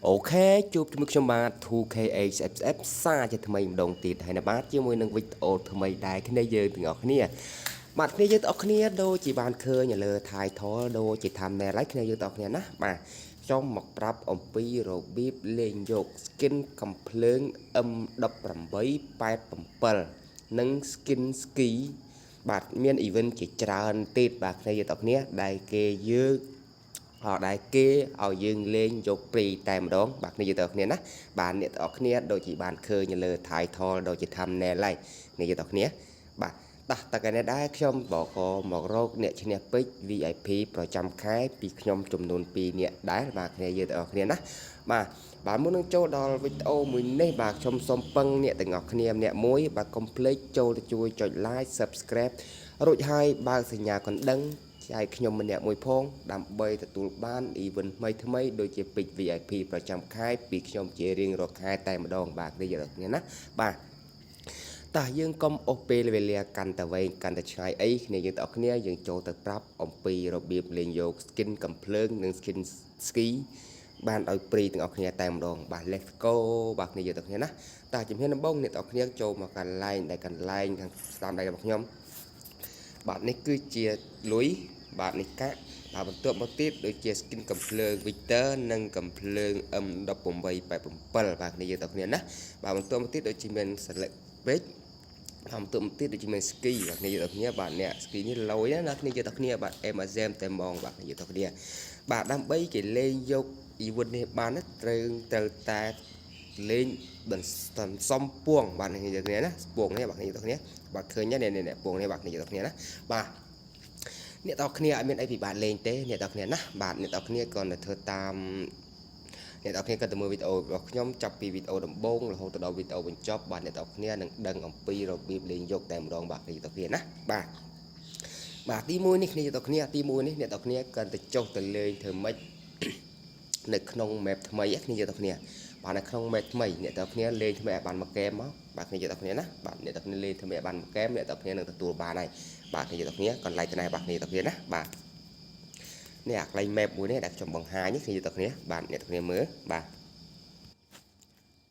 OK ជួបជាមួយខ្ញុំបាទ 2KHFF សាជាថ្មីម្ដងទៀតហើយណាបាទជាមួយនឹងវីដេអូថ្មីដែរគ្នាយើងទាំងអស់គ្នាបាទគ្នាយើងទាំងអស់គ្នាដូចជាបានឃើញនៅលើ title ដូចជា thumbnail ហើយគ្នាយើងទាំងអស់គ្នាណាបាទខ្ញុំមកប្រាប់អំពីរបៀបលេងយក skin កំភ្លើង M18 87 និង skin ski បាទមាន event ជាច្រើនទៀតបាទគ្នាយើងទាំងអស់គ្នាដែលគេយើង អត់ដែលគេឲ្យយើងលេងយក free តែម្ដងបាទគ្នាយើងទាំងអស់គ្នាណាបាទអ្នកទាំងអស់គ្នាដូចជាបានឃើញនៅលើ title ដូចជា thumbnail ហើយគ្នាយើងទាំងអស់គ្នាបាទតោះតើកែនេះដែរខ្ញុំបកមករកអ្នកឈ្នះពេជ្រ VIP ប្រចាំខែពីខ្ញុំចំនួន2នាក់ដែរបាទគ្នាយើងទាំងអស់គ្នាណាបាទបាទមុននឹងចូលដល់វីដេអូមួយនេះបាទខ្ញុំសូមពឹងអ្នកទាំងអស់គ្នាម្នាក់មួយបាទកុំភ្លេចចូលទៅជួយចុច like subscribe រួចហើយបើកសញ្ញាកណ្ដឹងចែកខ្ញុំម្នាក់មួយផងដើម្បីទទួលបាន event ថ្មីថ្មីដូចជាពេជ្រ VIP ប្រចាំខែពីខ្ញុំជារៀងរាល់ខែតែម្ដងបាទគ្នាយើងគ្នាណាបាទតោះយើងកុំអូសពេលវេលាកាន់តែវែងកាន់តែឆ្ងាយអីគ្នាយើងទាំងអស់គ្នាយើងចូលទៅប្រាប់អំពីរបៀបលេងយក skin កំភ្លើងនិង skin ski បានឲ្យ free ទាំងអស់គ្នាតែម្ដងបាទ let's go បាទគ្នាយើងទាំងគ្នាណាតោះជំហានដំបូងអ្នកទាំងអស់គ្នាចូលមកកន្លែងដែលកន្លែងខាងស្ដាំដៃរបស់ខ្ញុំបាទនេះគឺជាលុយបាទនេះកាក់បាទបន្ទាប់មកទៀតដូចជា skin កំភ្លើង Victor និងកំភ្លើង M18 87 បាទគ្នាយើងទាំងគ្នាណាបាទបន្ទាប់មកទៀតដូចជាមាន select ពេជ្របាទបន្ទាប់មកទៀតដូចជាមាន ski បាទគ្នាយើងទាំងគ្នាបាទអ្នក ski នេះលយណាគ្នាយើងទាំងគ្នាបាទ Amazon តែហ្មងបាទគ្នាយើងទាំងគ្នាបាទដើម្បីគេលេងយក event នេះបានត្រូវត្រូវតែលេងបន្សំពួងបាទគ្នាយើងគ្នាណាពួងនេះបាទគ្នាយើងទាំងគ្នាបាទឃើញនេះនេះពួងនេះបាទគ្នាយើងទាំងគ្នាណាបាទអ្នកទាំងគ្នាអត់មានអីពិបាកលេងទេអ្នកទាំងគ្នាណាបាទអ្នកទាំងគ្នាគ្រាន់តែធ្វើតាមអ្នកទាំងគ្នាក៏ទៅមើលវីដេអូរបស់ខ្ញុំចាប់ពីវីដេអូដំបូងរហូតដល់វីដេអូបញ្ចប់បាទអ្នកទាំងគ្នានឹងដឹងអំពីរបៀបលេងយកតែម្ដងបាទគ្នាទាំងគ្នាណាបាទបាទទី1នេះគ្នាទាំងគ្នាទី1នេះអ្នកទាំងគ្នាគ្រាន់តែចុះទៅលេងធ្វើម៉េចនៅក្នុង map ថ្មីគ្នាទាំងគ្នាបាទនៅក្នុង map ថ្មីអ្នកទាំងគ្នាលេងថ្មីឲ្យបានមួយកែមមកបាទគ្នាទាំងគ្នាណាបាទអ្នកទាំងគ្នាលេងថ្មីឲ្យបានមួយកែមអ្នកទាំងគ្នានឹងទទួលបានហើយបាទគ្នាទាំងគ្នាកន្លែងត្នេះបាទគ្នាទាំងគ្នាណាបាទនេះអាកន្លែង map មួយនេះដែលខ្ញុំបង្ហាញនេះគ្នាទាំងគ្នាបាទអ្នកទាំងគ្នាមើលបាទ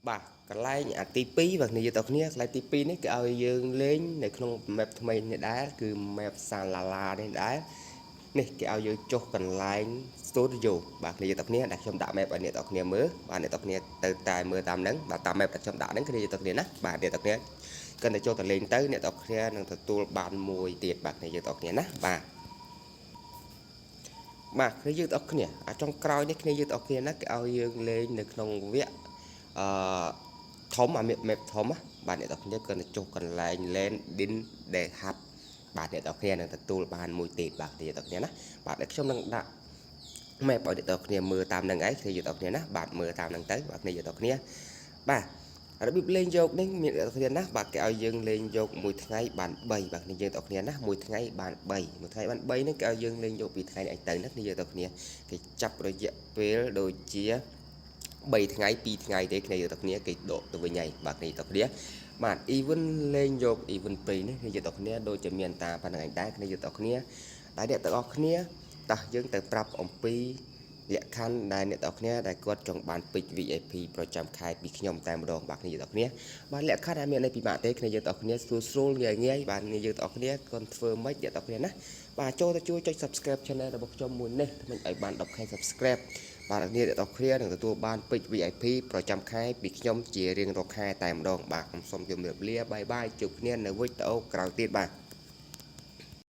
បាទកន្លែងអាទី2បាទគ្នាទាំងគ្នាកន្លែងទី2នេះគេឲ្យយើងលេងនៅក្នុង map ថ្មីនេះដែរគឺ map សាឡាឡានេះដែរនេះគេឲ្យយើងចុះកន្លែង studio បាទគ្នាទាំងគ្នាដែលខ្ញុំដាក់ map ឲ្យអ្នកទាំងគ្នាមើលបាទអ្នកទាំងគ្នាទៅតែមើលតាមហ្នឹងបាទតាម map ដែលខ្ញុំដាក់ហ្នឹងគ្នាទាំងគ្នាណាបាទអ្នកទាំងគ្នាកាន់តែចូលទៅលេងទៅអ្នកទាំងគ្នានឹងទទួលបានមួយទៀតបាទគ្នាយើងទាំងគ្នាណាបាទបាទគ្នាយើងទាំងគ្នាអាចុងក្រោយនេះគ្នាយើងទាំងគ្នាណាគេឲ្យយើងលេងនៅក្នុងវគ្គអឺធំអា map ធំណាបាទអ្នកទាំងគ្នាគឺទៅចុះកន្លែង landing the hub បាទអ្នកទាំងគ្នានឹងទទួលបានមួយទៀតបាទអ្នកទាំងគ្នាណាបាទខ្ញុំនឹងដាក់ map ឲ្យអ្នកទាំងគ្នាមើលតាមនឹងឯងគ្នាយើងទាំងគ្នាណាបាទមើលតាមនឹងទៅបាទគ្នាយើងទាំងគ្នាបាទរបៀបលេងយកនេះមានអ្នកគ្នាណាបាទគេឲ្យយើងលេងយកមួយថ្ងៃបាន3បាទគ្នាយើងទាំងគ្នាណាមួយថ្ងៃបាន3មួយថ្ងៃបាន3ហ្នឹងគេឲ្យយើងលេងយកពីថ្ងៃនេះឯងទៅណាគ្នាយើងទាំងគ្នាគេចាប់រយៈពេលដូចជា3ថ្ងៃ2ថ្ងៃទេគ្នាយើងទាំងគ្នាគេដកទៅវិញហើយបាទគ្នាទាំងគ្នាបាទ event លេងយក event 2នេះគ្នាយើងទាំងគ្នាដូចជាមានតាប៉ុណ្្នឹងឯងដែរគ្នាយើងទាំងគ្នាតែអ្នកទាំងអស់គ្នាតោះយើងទៅប្រាប់អំពីលក្ខខណ្ឌដែលអ្នកទាំងគ្នាដែលគាត់ចង់បានពេជ្រ VIP ប្រចាំខែពីខ្ញុំតែម្ដងបាទគ្នាទាំងគ្នាបាទលក្ខខណ្ឌដែលមានន័យពិបាកទេគ្នាយើងទាំងគ្នាស្រួលស្រួលងាយងាយបាទគ្នាយើងទាំងគ្នាគាត់ធ្វើម៉េចអ្នកទាំងគ្នាណាបាទចូលទៅជួយចុច Subscribe Channel របស់ខ្ញុំមួយនេះធ្វើឲ្យបាន 10K Subscribe បាទអ្នកទាំងគ្នានឹងទទួលបានពេជ្រ VIP ប្រចាំខែពីខ្ញុំជារៀងរាល់ខែតែម្ដងបាទខ្ញុំសូមជម្រាបលា bye bye ជួបគ្នានៅវីដេអូក្រោយទៀតបាទ។